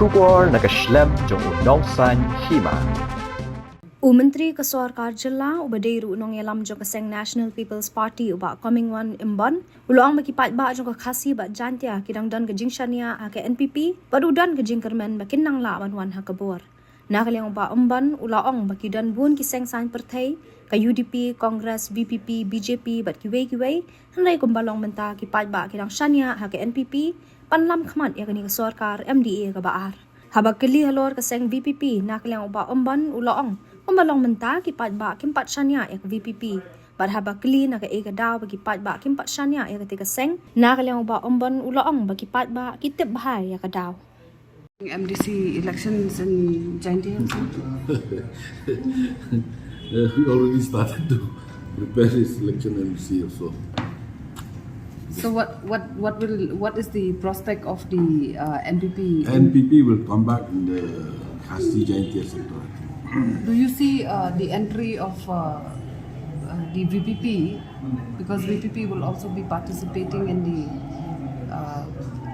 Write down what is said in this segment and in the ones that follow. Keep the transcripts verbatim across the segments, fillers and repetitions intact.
Khubor na ka shlem jong u Nongsaiñ Hima. U Myntri ka Sorkar Jylla uba dei ruh u nongïalam jong ka seng National People's Party u Bah Comingone Ymbon u la ong ba ki paidbah jong ka Khasi bad Jaintia ki dang don ka jingshaniah ha ka N P P bad u don ka jingkyrmen ba kin nang lah ban wan ha ka bor. Na ka liang u Bah Ymbon u la ong ba ki don bun ki seng saiñ pyrthei, ka U D P, Congress, V P P, B J P bad kiwei kiwei, hynrei kumba long mynta ki paidbah ki dang shaniah ha ka N P P ban lam khmat ïa kane ka sorkar M D A kaba ar. Haba kylli halor ka seng V P P, na ka liang u Bah Ymbon u la ong, kumba long mynta ki paidbah kim pat shaniah ïa ka V P P. Bad haba kylli na kaei ka daw ba ki paidbah kim pat shaniah ïa kata ka seng, na ka liang u Bah Ymbon u la ong ba ki paidbah ki tip bha ïa ka daw. M D C elections in Jaintia Hills? Uh, we already started to prepare this election M D C also. So what what what will what is the prospect of the uh, N P P? N P P will come back in the Khasi Jaintia sector, I think. Do you see uh, the entry of uh, uh, the V P P, because V P P will also be participating in the uh,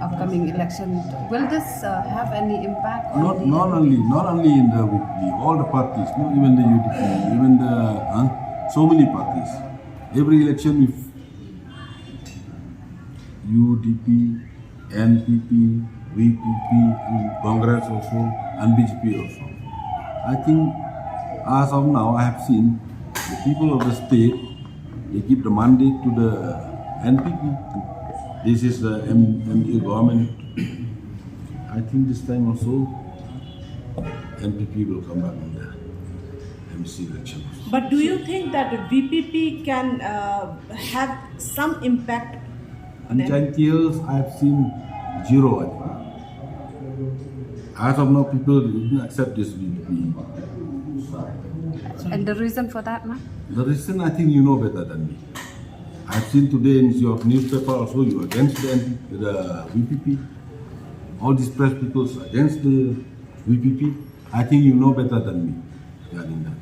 upcoming election? Will this uh, have any impact on Not the not only not only in the V P P, all the parties, not even the U D P, even the huh? So many parties. Every election, if U D P, N P P, V P P, and Congress also, and B J P also. I think as of now, I have seen the people of the state, they give the mandate to the N P P. This is the M- M D A government. I think this time also, N P P will come back in the M C election. But do you think that the V P P can uh, have some impact? And Jaintia Hills, I have seen zero, I think. As of now, people didn't accept this V P P. And the reason for that, ma'am? The reason, I think you know better than me. I've seen today in your newspaper also, you against the, the V P P. All these press people against the V P P. I think you know better than me regarding that.